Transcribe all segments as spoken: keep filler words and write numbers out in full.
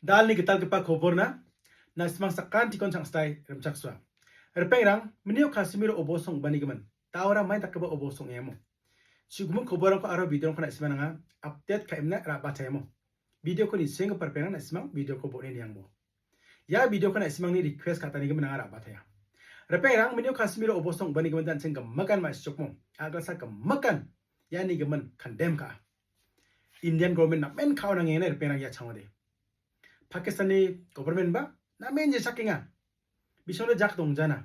Dalni gitalgipa koborna, na·simang sakantikon chang·stai rimchaksoa. Ripengrang, minio Kashmir obo song·banigimin, daora mai dakgipa obo song·emo. Chiguming koborrangko aro videorangko na·simang nanga update ka·emna ra·bataiamo. Videoko nisenggipa ripengrang na·simang videoko bo·ne niangbo. Ia videoko na·simangni request ka·tanigimin nanga ra·bataia. Ripengrang, minio Kashmir obo song·banigimin dan cheng gimikan ma·sichokmo. Agalsa gimikan ianigimin condemn ka·a. Indian government namen ka·o nangengna ripengrang ia changode. Pakistanni government ba namen jesakenga. Bisongde jak dongjana.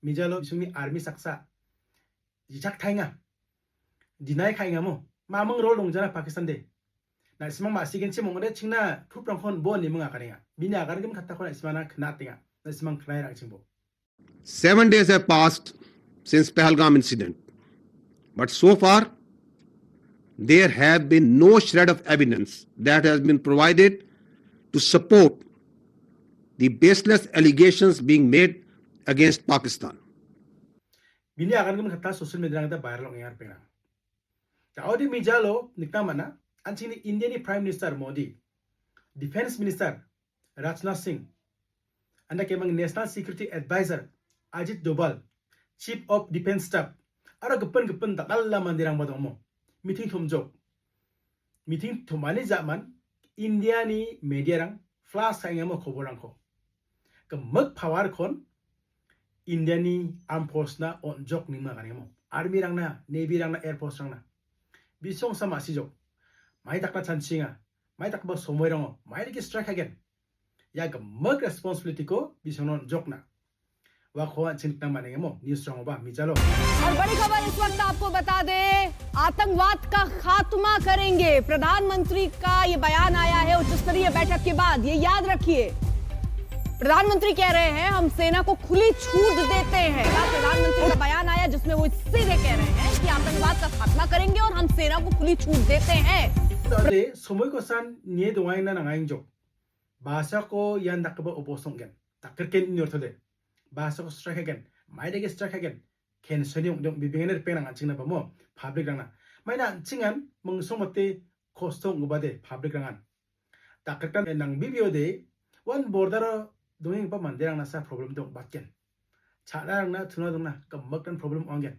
Mijalo bisongni army saksa jijak taenga. Deny ka·engamo. Mamung role dongjana Pakistan de. Na·simang ma·sigenchim ong·ode chingna proof-rangkon bo niming akarenga. Bini agangimin kattako na·simangna knatenga. Na·simang knai rangchingbo. Seven days have passed since Pahalgam incident, but so far there have been no shred of evidence that has been provided to support the baseless allegations being made against Pakistan. Bini agangimin katta social media-rangda viral ong·enga ripengrang. Daode mijalo nikna man·a, an·chingni Indiani Prime Minister Modi, Defense Minister Rajnath Singh, andakemang National Security Advisor Ajit Doval, Chief of Defense Staff, aro gipin gipin dakalla manderangba dongmo. Meeting tomjok. Meeting tomani ja·man Indiani media-rang flash ka·engamo koborrangko. Gimik power-kon Indiani Armed Force-na on·jok nima ganengamo. Army-rangna, Navy-rangna, Air Force-rangna. Bisongsa ma·sijok. Mai dakna chanchienga. Mai dakgipa somoirango. Mai dake strike hagen. Ia gimik responsibility-ko bisongna on·jokna. Uako an·ching nikna man·engamo, news-rangoba mijalo. और बड़ी खबर इस वक्त आपको बता दें, आतंकवाद का खात्मा करेंगे। प्रधानमंत्री का ये बयान आया है उच्च स्तरीय बैठक के बाद, ये याद रखिए। प्रधानमंत्री कह रहे हैं, हम सेना को खुली छूट देते हैं। प्रधानमंत्री का बयान आया जिसमें वो सीधे कह रहे हैं कि आतंकवाद का खात्मा करेंगे और हम सेना को खुली छूट देते हैं। Tade, somoiko san nie dongaina nangainjok. Basako ian dakgipa obo song·gen. Dakgrikgen ini ortode. Basako strike hagen. Maidake strike hagen. Cancel-ni ong·de ong·bibengani ripengrang an·chingna bamo. Public-rangna. Maina an·chingan mingsong mate kosto ong·gipade public-rangan. Dakgrikna nangbibiode, uan border-o dongenggipa manderangna sa problem dong batgen. Cha·narangna, tuna dongna, gimikran problem ong·gen.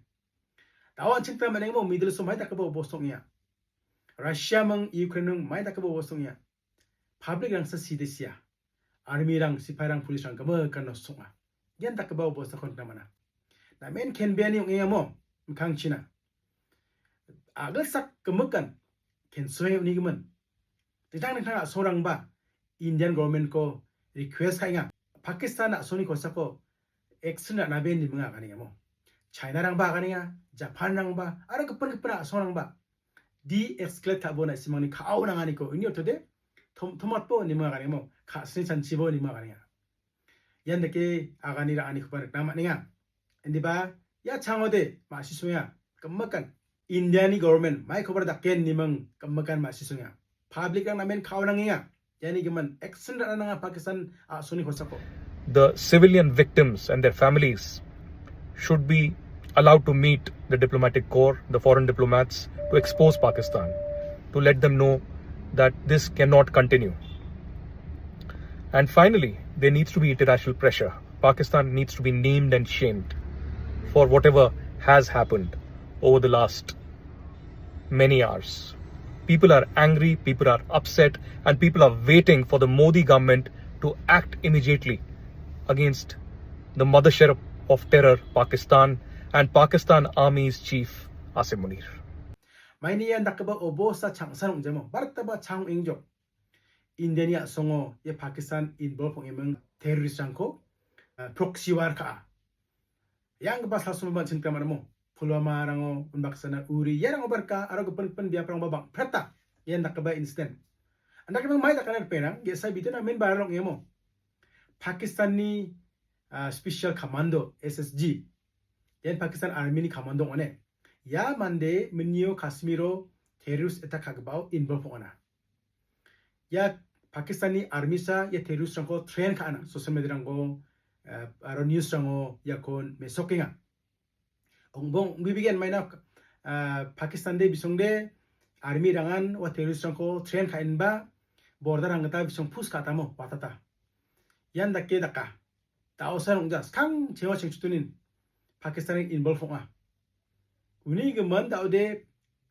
Dao an·ching ta man·engmo middle so mai dakgipa obo song·enga. Russia ming, Ukraine ming mai dakgipa obo song·enga. Public-rangsa side sia. Army-rang, sipairang, police-rang gimikan nosong·a. Ian dakgipa obostako nikna man·a. Namen kenbeani ong·engamo, mikkangchina. Agilsak gimikan, kensoe unigimin. Dingtang dingtang a·songrangba Indian government-ko request ka·enga. Pakistan a·songni kosako action ra·nabe niminga aganengamo. China-rangba aganenga, Japan-rangba, aro gipin gipin a·songrangba. De-escalate ka·bo na·simangni ka·ao nanganiko. Ini ortode, tom-, tomatbo niminga aganengamo. Ka·sini chanchibo niminga aganenga. Ian dake agani ra·anikoba nikna man·enga. Indiba, ia changode, ma·sisonga, gimikan. Indiani government, maikoba dake niming, gimikan ma·sisonga. Public-rang namen ka·o nangenga. Iani gimin action ra·na nanga Pakistan a·songni kosako. The civilian victims and their families should be allowed to meet the diplomatic corps, the foreign diplomats, to expose Pakistan, to let them know that this cannot continue. And finally, there needs to be international pressure. Pakistan needs to be named and shamed for whatever has happened over the last many hours. People are angry, people are upset, and people are waiting for the Modi government to act immediately against the mothership of terror, Pakistan, and Pakistan Army's chief, Asim Munir. Maini ian dakgipa obosta changsan ong·jamo, bartaba chang ong·engjok. Indiani a·songo ia Pakistan involve ong·eming terrorist-rangko, ah, proxy war ka·a. Ianggipa salsoma ba·chin kamaramo. Pulwama-rango, unbaksana Uri, iarango barka, aro gipin gipin biaprangba bang-, prata. Ian dakgipa incident. Anda kemang mai dakana ripengrang, ge·sa video namen viral ong·emo. Pakistan-ni, ah, Special Commando, S S G. Ian Pakistan Army-ni commando ong·ane. Ia mande minio Kashmiro terrorist attack ka·gipao involve ong·ana. Ia Pakistan-ni army-sa ia terrorist-rangko train ka·ana, social media-rango, eh, aro news-rango iakon mesokenga. Ong·bong ong·bibegen maina, eh, Pakistan de bisongde army-rangan ua terrorist-rangko train ka·enba border-rang gita bisong push ka·atamo watata. Ian dake daka. Da·osa rong·ja skang chewa chengchutunin Pakistan involve ong·a. Uni gimin da·ode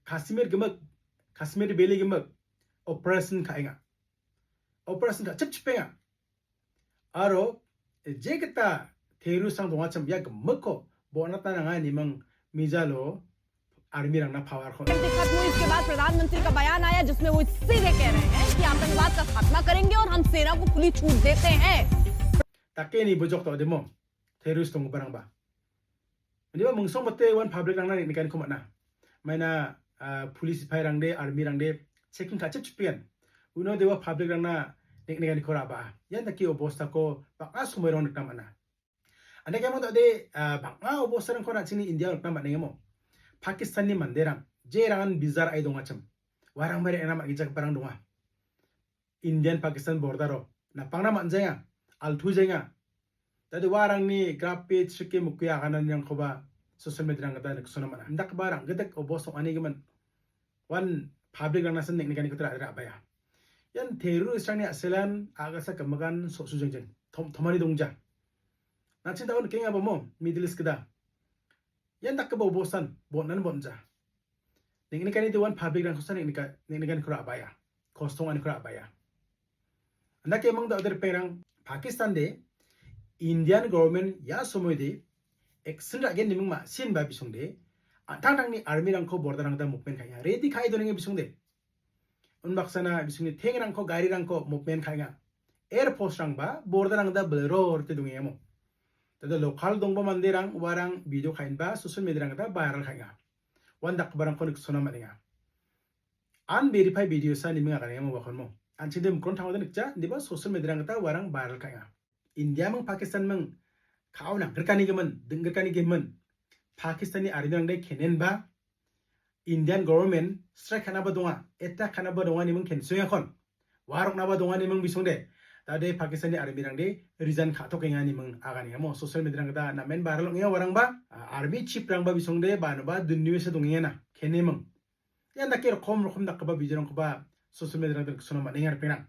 Kashmir gimik, Kashmir Valley gimik operation ka·enga. Operation ka·chipchipenga. Aro jekgita terrorist-rang dongachim ia gimikko bon·atna nanga ineba mijalo army-rangna power-ko. खत्म हुई, इसके बाद प्रधानमंत्री का बयान आया जिसमें वो सीधे कह रहे हैं कि आतंकवाद का खात्मा करेंगे और हम सेना को खुली छूट देते हैं। Dake ni bujok to demo terrorist donggiparangba. Indiba mingsong bate wan public-rangna nikniko man·a. Maina, ah, police sipairangde, army-rangde checking ka·chipchipenga. Uno dewa public-rangna nikniko ra·baa. Ian dake obostako bang·a somoirang nikna man·a. Andake amo da·ode, ah, bang·a obostarangko an·chingni India nikna man·engamo. Pakistan-ni manderang, jerangan visa ra·e dongachim. Uarangba re·na man·gijagiparang donga. Indian Pakistan border-o napangna man·jaenga, altujaenga. Da·ode uarangni grape, chrike, mukki agananirangkoba social media-rang gita niksona man·a. Indakgipa rang·gitik obos ong·ani gimin. Wan public-rangnasan niknikaniko ra·e ra·baia. Ian terrorist-rangni a·selan a·gasa gimikan so·su jengjeng. Tom-, tomani dongja. An·ching da·o nikengabamo Middle East gita. Ian dakgipa obosan bon·an bon·ja. Niknikani dewan public-rangkosa niknika-, niknikaniko ra·baia. Kostong aniko ra·baia. Andake mang da·o ripengrang Pakistan de Indian government ia somoide action ra·gen niming ma·sinba bisongde an·tangtangni army-rangko border-rangda movement ka·enga. Ready ka·e donenge bisongde. Unbaksana bisongni tank-rangko, garirangko movement ka·enga. Air Force-rangba border-rangda bilrorte dongengamo. Da·ode local dongba manderang uarang video ka·enba social media-rangda viral ka·enga. Wan dakgiparangko niksona man·enga. Unverified video sa niming aganengamo bakonmo. An·chingde mikron tangode nikja, indiba social media-rang gita uarang viral ka·enga. India ming Pakistan ming ka·o nang·grikani gimin, ding·grikani gimin. Pakistan-ni army-rangde kenenba Indian government strike ka·naba donga, attack ka·naba donga niming kensuengakon. Uaroknaba donga niming bisongde. Da·ode Pakistan-ni army-rangde resign ka·tokenga niming aganengamo. Social media-rang gita namen viral ong·enga uarangba, ah, army chief-rangba bisongde banoba dunniwesa dongengana. Keniming. Ian dake rokom rokom dakgipa video-rangkoba social media-rangde niksona man·enga ripengrang.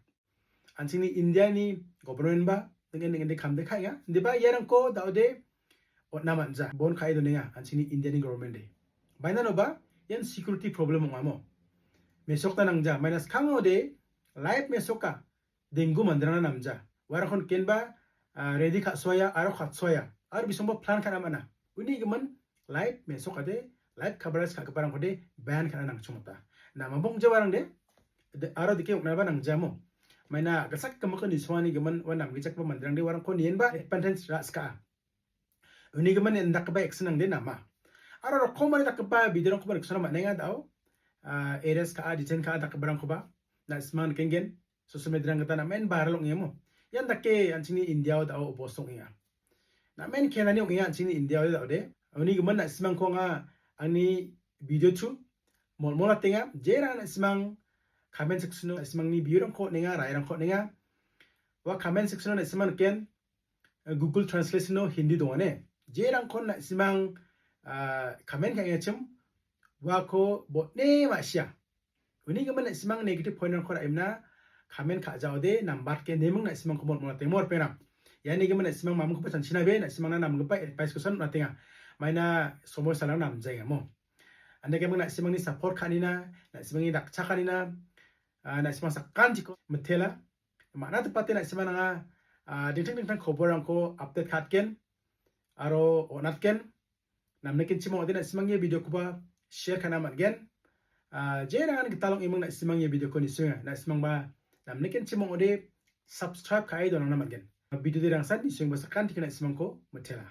An·chingni India-ni government-ba ning·en ning·ende kamde ka·enga. Indiba iarangko da·ode on·na man·ja. Bon ka·e donenga an·chingni India-ni government-de. Bainanoba ian security problem ong·amo. Mesokna nangja. Maina skangode live mesoka. Denggu manderangna namja. Uarangko nikenba, ah, ready ka·soaia aro ka·soaia. Aro bisongba plan ka·na man·a. Uni gimin live mesokade, live coverage ka·giparangkode ban ka·na nangchongmota. Namabong jawarangde, de-, aro dike ong·naba nangjamo. Maina gasak gimikko nisoani gimin ua namgijakgipa manderangde uarangko nienba advantage ra·skaa. Uni gimin indakgipa action-rangde nama. Aro rokomari dakgipa video-rangkoba niksona man·enga da·o. Ah, arrest ka·a, detain ka·a dakgiparangkoba. Na·simang nikenggen. Social media-rang gita namen viral ong·enga mo. Ian dake an·chingni India-o da·o obos ong·enga. Namen kenani ong·enga an·chingni India-o da·ode. Uni gimin na·simangko anga angni video chu molmolatenga. Jera na·simang comment section-o na·simangni view-rangko on·enga, rairangko on·enga. Ua comment section-o na·simang niken, eh, Google Translation-o Hindi dongane. Jerangkon na·simang, ah, comment ka·engachim, uako botne ma·sia. Uni gimin na·simang negative point-rangko ra·emna comment ka·jaode nambatgen neming na·simangko molmolatengmo ripengrang. Iani gimin na·simang mamingkoba chanchinabe na·simangna namgipa advice-kosan on·atenga. Maina somoisalang namjaengamo. Andake ming na·simangni support ka·anina, na·simangni dakcha ka·anina, ah, na·simang sakantiko mitela. Ma·na tipate na·simang nanga, ah, dingtang dingtang koborrangko update ka·atgen aro on·atgen. Namnikenchim ong·ode na·simang ia video-koba share ka·na man·gen. Ah, jerangan gital ong·eming na·simang ia video-ko nisoenga. Na·simangba namnikenchim ong·ode subscribe ka·e donangna man·gen. Video-de rangsan nisoengba sakantiko na·simangko mitela.